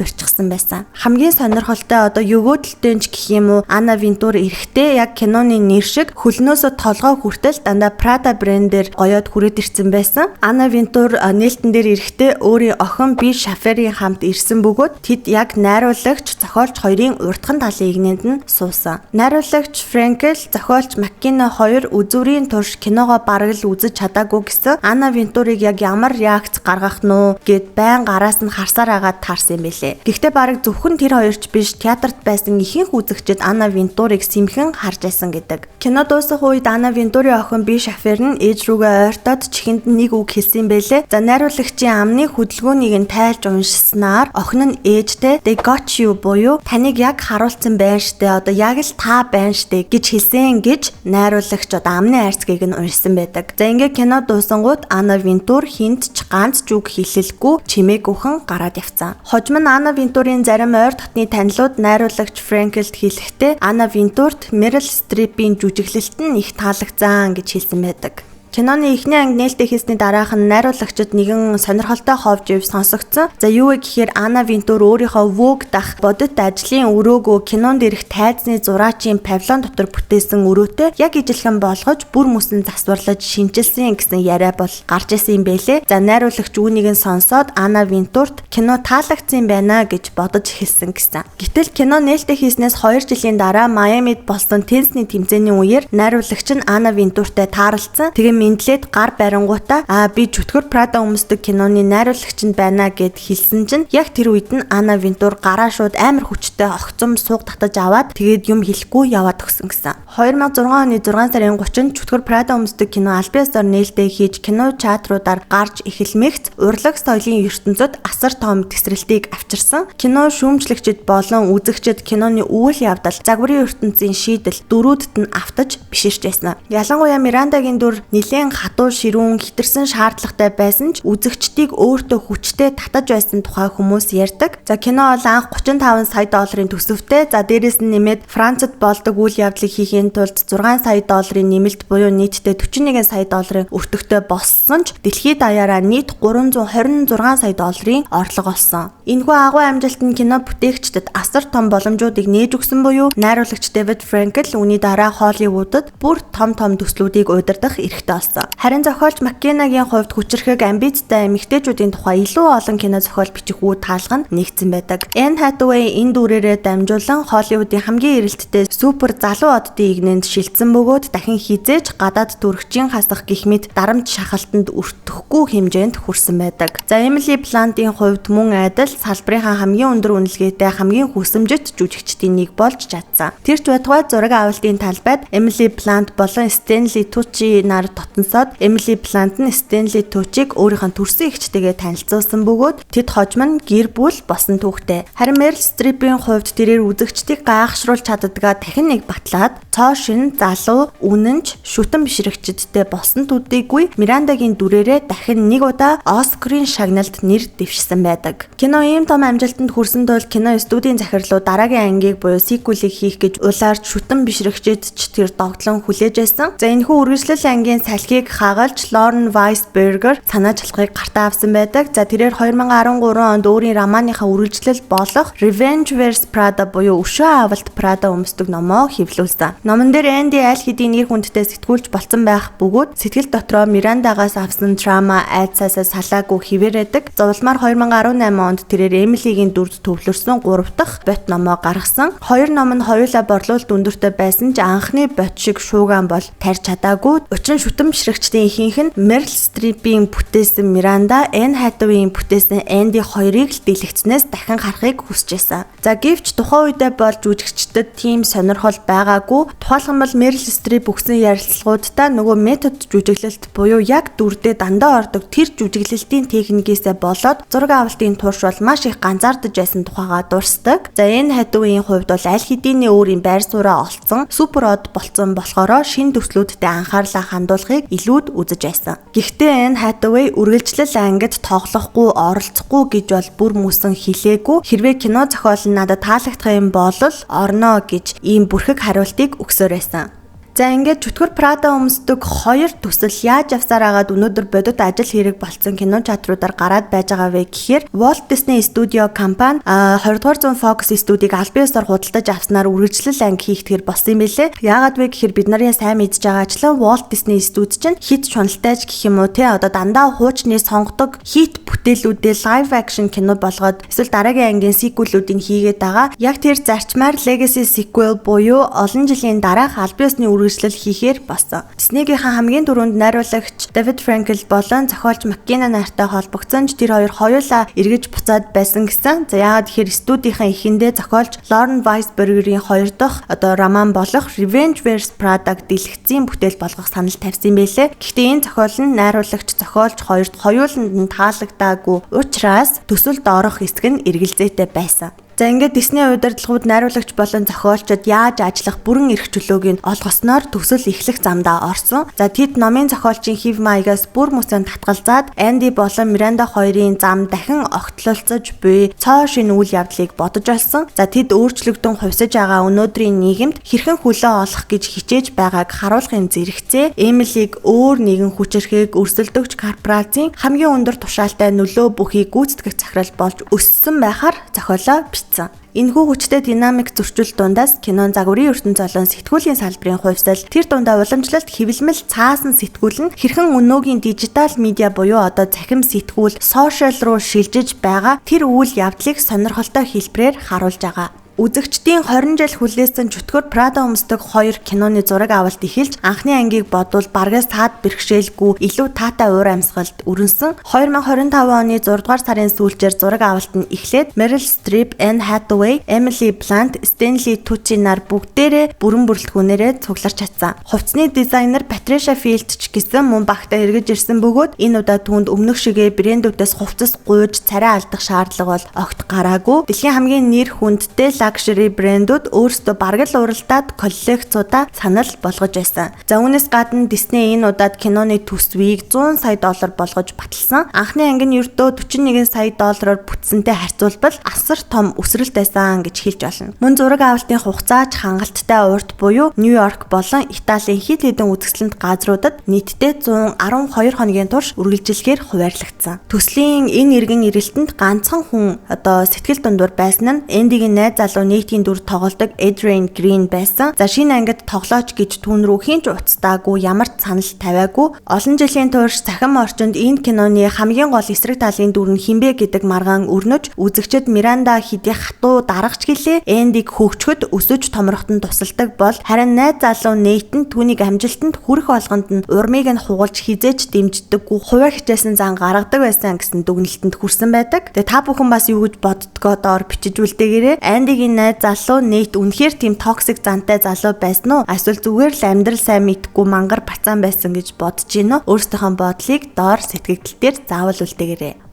урьчихсан байсан. Хамгийн сонирхолтой, одоо өгөөдөлтэй ч гэх юм уу, Анна Винтур эрэхтэй яг киноны нэр шиг хөлнөөсөө толгой хүртэл дандаа Prada брэндээр гоёод хүрээд ирсэн байсан. Анна Винтур нээлтэн дээр эрэхтэй өөрийн охин Би Шаферийн хамт ирсэн бөгөөд тэд яг найруулагч, зохиолч хоёрын урдхан талын эгнээнд нь суусан. Найруулагч Фрэнкел, зохиолч Маккина хоёр үзүүрийн турш киногоо бараг л үзэж чадаагүй гэсэн. Анна Винтурыг яг ямар реакц гаргах нь уу гэд байн гараас нь харсаар агаад таарсан юм бэлээ. Гэхдээ бараг зөвхөн тэр хоёрч биш, театрт байсан ихэнх үзэгчид Анна Винтурыг сэмхэн харж байсан гэдэг. Кино дуусах үед Анна Винтурын охин Би Шафер нь ээж рүүгээ ойртоод чихэнд нэг үг хэлсэн бэлээ. За, найруулагчийн амны хөдөлгөөнийг нь тайлж уншсанаар охин нь ээжтэй "They got you" буюу таныг яг харуулсан байна штэ, одоо яг л та байна штэ гэж хэлсэн гэж найруулагч одоо амны хайрцгийг нь уншсан байдаг. За, ингээ кино дуусангууд Анна Винтур хэнд ч ганц ч үг хэлэлгүй чимээгүйхэн гараад явцсан. Хожим нь Анна Винтурын зарим ойр дотны танилуд найруулагч Фрэнкелд хэлэхдээ Анна Винтурт Мерил Стрипийн жүжиглэлт нь их таалагдсан гэж хэлсэн байдаг. Киноны эхний анги нээлттэй хийсний дараах нь найруулагчид нэгэн сонирхолтой хов живс сонсогдсон. За, юу вэ гэхээр Анна Винтур өөрийнхөө Vogue дах бодит ажлын өрөөгөө кинонд ирэх тайзны зураачийн павильон дотор бүтээсэн өрөөтэй яг ижилхэн болгож бүр мөсөн засварлаж шинчилсэн гэсэн яриа бол гарч ирсэн юм бэлээ. За, найруулагч үүнийг нь сонсоод Анна Винтурт кино таалагдсан байна гэж бодож хэлсэн гэсэн. Гэтэл кино нээлттэй хийснээс 2 жилийн дараа Майамид болсон теннисний тэмцээний үеэр найруулагч нь Анна Винтуртай тааралцсан. Тэгээ мэндлээд гар барингуудаа "Аа, би чөтгөр Прада өмсдөг киноны найруулагч нь байна" гэд хэлсэн чинь яг тэр үед нь Анна Винтур гараа шууд амар хүчтэй огцом сууг татаж аваад, тэгээд юм хэлэхгүй яваад өгсөн гэсэн. 2006 оны 6 сарын 30-нд Чөтгөр Прада өмсдөг кино албан ёсоор нээлттэй хийж кино театруудаар гарч эхэлмэгц урлаг соёлын ертөнцид асар том тэсрэлтийг авчирсан. Кино шүүмжлэгчид болон үзэгчид киноны үйл явдал, загварын ертөнцийн шийдэл, дүрүүдэд нь автаж биширч байсан. Ялангуяа Мирандагийн дүр нэлээн хатуу, ширүүн, хэтэрсэн шаардлагатай байсан ч үзэгчдийг өөртөө хүчтэй татаж байсан тухай хүмүүс ярьдаг. За, кино бол анх 35 сая долларын төсөвтэй. За, дээрэс нь нэмээд Францад болдог үйл явдлыг хийхийн тулд 6 сая долларын нэмэлт буюу нийтдээ 41 сая долларын өртөгтэй болсон ч дэлхийд даяараа нийт 326 сая долларын орлого олсон. Энэхүү агуу амжилт нь кино бүтээгчдэд асар том боломжуудыг нээж өгсөн буюу найруулагч Дэвид Фрэнкел үүний дараа Холливуудад бүр том том төслүүдийг удирдах эрхтэй болсон. Харин зохиолч Маккенагийн хувьд хүчирхэг, амбицтай эмэгтэйчүүдийн тухай илүү олон кино зохиол бичих үе таалга нь нэгдсэн байдаг. Энн Hathaway энэ дүрээрээ дамжуулан Холливуудын хамгийн эрэлттэй супер залуу оддын эгнээнд шилжсэн бөгөөд дахин хэзээ ч гадаад төрөгчийн хасах гэх мэт дарамт шахалтанд өртөхгүй хэмжээнд хүрсэн байдаг. За, Эмили Блантын хувьд мөн адил салбарынхаа хамгийн өндөр үнэлгээтэй, хамгийн хүсэмжит жүжигчдийн нэг болж чадсан. Тэр ч байтугай зураг авалтын талбайд Эмили Блант болон Стэнли Тучи нар дотносоод Эмили Блант нь Стэнли Тучиг өөрийнх нь төрсөн эгчтэйгээ танилцуулсан бөгөөд тэд хожим нь гэр бүл болсон түүхтэй. Харин Мерил Стрипийн хувьд тэрээр үзэгчдийг гайхшруулж чаддгаа дахин нэг батлаад цоо шинэ, залуу, үнэнч, шүтэн бишрэгчдтэй болсон төдийгүй Мирандагийн дүрээрээ дахин нэг удаа Оскарын шагналд нэр дэвшсэн байдаг. Кино ийм том амжилтанд хүрсэн тул кино студийн захирлууд дараагийн ангийг буюу sequel-ийг хийх гэж улаарч, шүтэн бишрэгчид ч тэр догдлон хүлээж байсан. За, энэхүү үргэлжлэл ангийн салхийг хагалж Лорен Вайсбергер санаа чалахыг гартаа авсан байдаг. За, тэрээр 2013 онд өөрийн романыхаа үргэлжлэл болох Revenge Wears Prada буюу Өшөө авалт Prada өмсдөг номоо хэвлүүлсэн. Номон дээр Энди аль хэдийн нэр хүндтэй сэтгүүлч болцсон байх бөгөөд сэтгэл дотроо Мирандагаас авсан трама айдсаасаа салаагүй хэвээрээдэг. За, улмаар 2018 онд тэрээр Эмилигийн дүрд төвлөрсөн 3 дахь бот номоо гаргасан. Хоёр ном нь хоёулаа борлуулалт өндөртэй байсан ч анхны бот шиг шуугаан бол тарьж чадаагүй. Учир нь шүтэн бишрэгчдийн ихэнх нь Мерил Стрипийн бүтээсэн Миранда, Энн Хатавейн бүтээсэн Энди хоёрыг л дэлгэцнээс дахин харахыг хүсэж байсан. За, гэвч тухайн үедээ бол жүжигчдэд тийм сонирхол байгаагүй. Тухайлах юм бол Мерил Стрип өгсөн ярилцлагуудаа нөгөө метод жүжиглэлт буюу яг дүрдээ дандаа дандаа ордог тэр жүжиглэлтийн техникээсээ болоод зураг авалтын турш бол маш их ганцаардаж байсан тухайгаа дурсдаг. За, Энн Хэтэвэйн хувьд бол аль хэдийн өөрийн байр сууриа олцсон, супер од болцсон болохоро шинэ төслүүдтэй анхаарлаа хандуулахыг илүүд үзэж байсан. Гэхдээ Энн Хэтэвэй үргэлжлэл ангид тоглохгүй, оролцохгүй гэж бол бүр мөсөн хэлээгүй. Хэрвээ кино зохиол нь надад таалагдах юм бол орно гэж ийм бүрхэг хариултыг өгсөөр байсан. За, ингээд чөтгөр Прада өмсдөг хоёр төсөл яаж явсаар агаад өнөөдөр бодит ажил хэрэг болцсон кино театруудаар гараад байж байгаа вэ гэхээр Walt Disney Studio компани 20 дугаар зуун Fox студийг албан ёсоор худалдаж авснаар үргэлжлэл анги хийхтгэр болсон юм билээ. Яагаад вэ гэхээр бид нарын сайн мэдж байгаачлан Walt Disney студи чинь хит шуналтай ч гэх юм уу, те, одоо дандаа хуучны сонгодог хит бүтээлүүдээ live action кино болгоод эсвэл дараагийн ангийн sequel-үүдийг хийгээд байгаа. Яг тэр зарчмаар legacy sequel буюу олон жилийн дараах албан ёсны үргэлжлэл хийхээр болсон. Disney-гийнхэн хамгийн түрүүнд найруулагч David Frankel болон зохиолч McKenna нартай холбогдсон ч тэр хоёр хоёулаа эргэж буцаад байсан гэсэн. За, яагаад гэхээр студийнхаа эхэндээ зохиолч Lauren Weisberger-ийн хоёр дахь одоо роман болох Revenge Wears Prada-г дэлгэцийн бүтээл болгох санал тавьсан юм байлээ. Гэхдээ энэ зохиол нь найруулагч, зохиолч хоёрт хоёуланд нь таалагдаагүй учраас төсөлд орох хэсэг нь эргэлзээтэй байсан. За, ингээд Disney удирдлагууд найруулагч болон зохиолчид яаж ажиллах бүрэн эрх чөлөөг нь олгосноор төсөл эхлэх замдаа орсон. За, тэд номын зохиолчийн хэв маягаас бүр мөсөн татгалзаад Анди болон Миранда хоёрын зам дахин огтлолцож буй цоо шинэ үйл явдлыг бодож олсон. За, тэд өөрчлөгдөн хувьсаж байгаа өнөөдрийн нийгэмд хэрхэн хөлөө олох гэж хичээж байгааг харуулахын зэрэгцээ Эмилиг өөр нэгэн хүчирхэг өрсөлдөгч корпорацийн хамгийн өндөр тушаалтай нөлөө бүхий гүйцэтгэх захирал болж өссөн байхаар зохиолоо бичсэн. Энэхүү хүчтэй динамик зөрчил дундаас кинон загварын ертөнц болон сэтгүүлийн салбарын хувьсал, тэр дундаа уламжлалт хэвлэмэл цаасан сэтгүүл нь хэрхэн өнөөгийн дижитал медиа буюу одоо цахим сэтгүүл, social руу шилжиж байгаа тэр үйл явдлыг сонирхолтой хэлбэрээр харуулж байгаа. Үзэгчдийн 20 жил хүлээсэн чөтгөр Прада өмсдөг хоёр киноны зураг авалт эхэлж, анхны ангийг бодвол баргаас саад бэрхшээлгүй илүү таатай уур амьсгалд өрнөсөн. 2025 оны 6 дугаар сарын сүүлчээр зураг авалт нь эхлээд Meryl Streep, Anne Hathaway, Emily Blunt, Stanley Tucci нар бүгдээрээ бүрэн бүрэлдэхүүнээрээ цугларч чадсан. Хувцсны дизайнер Patricia Field ч гэсэн мөн багтаа эргэж ирсэн бөгөөд энэ удаа түүнд өмнөх шигээ брэндүүдээс хувцас гуйж царай алдах шаардлага бол огт гараагүй. Дэлхийн хамгийн нэр хүндтэй luxury брэндүүд өөрсдөө бараг л уралдаад коллекцуудаа санал болгож байсан. За, үүнээс гадна Disney энэ удаад киноны төсвийг 100 сая доллар болгож баталсан. Анхны анги нь ердөө 41 сая доллараар бүтсэнтэй харьцуулбал асар том өсрөлт байсан гэж хэлж болно. Мөн зураг авалтын хугацаач хангалттай урт буюу Нью-Йорк болон Италийн хэд хэдэн үзэсгэлэнт газруудад нийтдээ 112 хоногийн турш үргэлжилгээр хуваарлагдсан. Төслийн энэ эргэн ирэлтэнд ганцхан хүн одоо сэтгэл дундуур байсан нь Эндигийн найз залуу Нэтийн дүр тоглодог Adrian Green байсан. За, шинэ ангид тоглооч гэж түүн рүү хэн ч уцтаагүй, ямар ч санал тавиагүй. Олон жилийн турш цахим орчинд энэ киноны хамгийн гол эсрэг талын дүр нь хэн бэ гэдэг маргаан өрнөж, үзэгчид Миранда хэдий хатуу дарагч гэлээ Эндиг хөгжөхөд, өсөж томроход нь тусалдаг бол харин найз залуу Нейт нь түүнийг амжилтанд хүрэх болгонд нь урмыг нь хугалж хэзээ ч дэмждэггүй, хувиа хичээсэн зан гаргадаг байсан гэсэн дүгнэлтэнд хүрсэн байдаг. Тэгээ та бүхэн бас юу гэж боддгоо доор бичиж үлдээгээрэй. Эндигийн найз залуу Нейт үнэхээр тийм toxic зантай залуу байсан уу? Эсвэл зүгээр л амьдрал сайн мэдэхгүй мангар пацаан байсан гэж бодож гин үү? Өөрсдийнхөө бодлыг доор сэтгэгдэл дээр заавал үлдээгээрэй.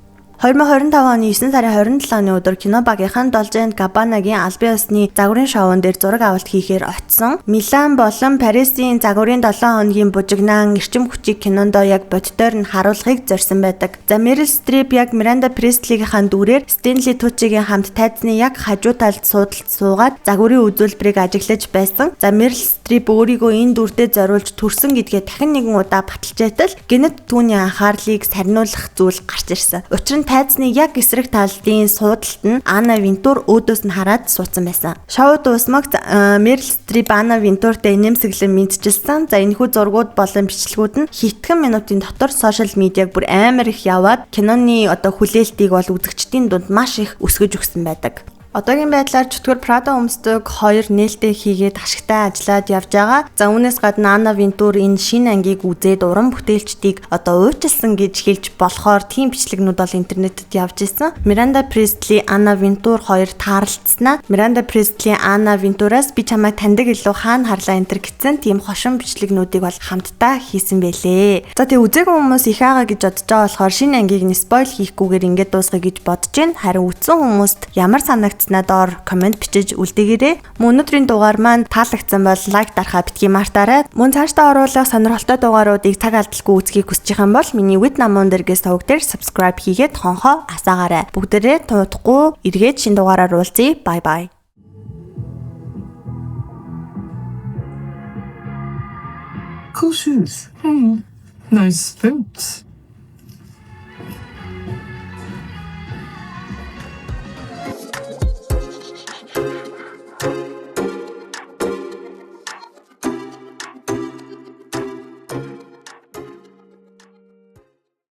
2025 оны 9 сарын 27-ны өдөр кино багийнхан Dolce Gabbana-гийн албан ёсны загварын шоун дээр зураг авалт хийхээр очсон. Милан болон Парисын загварын 7 хоногийн бужигнаан эрчим хүчийг кинондоо яг боддоор нь харуулахыг зорьсон байдаг. За, Meryl Streep яг Miranda Priestley-ийн дүрээр Stanley Tucci-гийн хамт тайзны яг хажуу талд суудалд суугаад загварын үзүүлбэрийг ажиглаж байсан. За, Meryl Streep өөрийгөө энэ дүрдээ зориулж төрсөн гэдгээ дахин нэгэн удаа баталж байтал гэнэт түүний анхаарлыг сарниулах зүйл гарч ирсэн. Учир нь тайзны яг эсрэг талын суудалд нь Анна Винтур өөдөөс нь хараад суудсан байсан. Шоу дуусмагц Мерил Стрип Анна Винтуртай инээмсэглэн мэндчилсэн. За, энэхүү зургууд болон бичлэгүүд нь хэдхэн минутын дотор social media-г бүр амар их яваад киноны одоо хүлээлтийг бол үзэгчдийн дунд маш их өсгөж өгсөн байдаг. Одоогийн байдлаар чөтгөр Prada өмсдөг хоёр нээлттэй хийгээд ашигтай ажиллаад явж байгаа. За, үүнээс гадна Анна Винтур энэ шинэ ангийг үзээд уран бүтээлчдийг одоо уучлсан гэж хэлж болохоор тийм бичлэгнүүд бол интернетэд явж исэн. Миранда Пристли, Анна Винтур хоёр таарлцснаа. Миранда Пристли Анна Винтураас "Би чамайг таньдаг илүү, хаана харлаа" энэ тэр гэсэн тийм хошин бичлэгнүүдийг бол хамтдаа хийсэн байлээ. За, тэг үзээгүй хүмүүс их байгаа гэж бодож байгаа болохоор шинэ ангийг нь spoil хийхгүйгээр ингээд дуусгая гэж бодож байна. Харин үзсэн хүмүүст ямар санагдснаа доор comment бичиж үлдээгээрэй. Мөн өнөөдрийн дугаар маань таалагдсан бол like дарахаа битгий мартаарай. Мөн цаашдаа оруулах сонирхолтой дугааруудыг цаг алдалгүй үзэхийг хүсэж байгаа юм бол миний With Namon дэргэс суваг дээр subscribe хийгээд хонхоо асаагаарай. Бүгдээрээ туудахгүй эргээд шинэ дугаараар уулзъя. Bye bye. Cool shoes. Nice boots.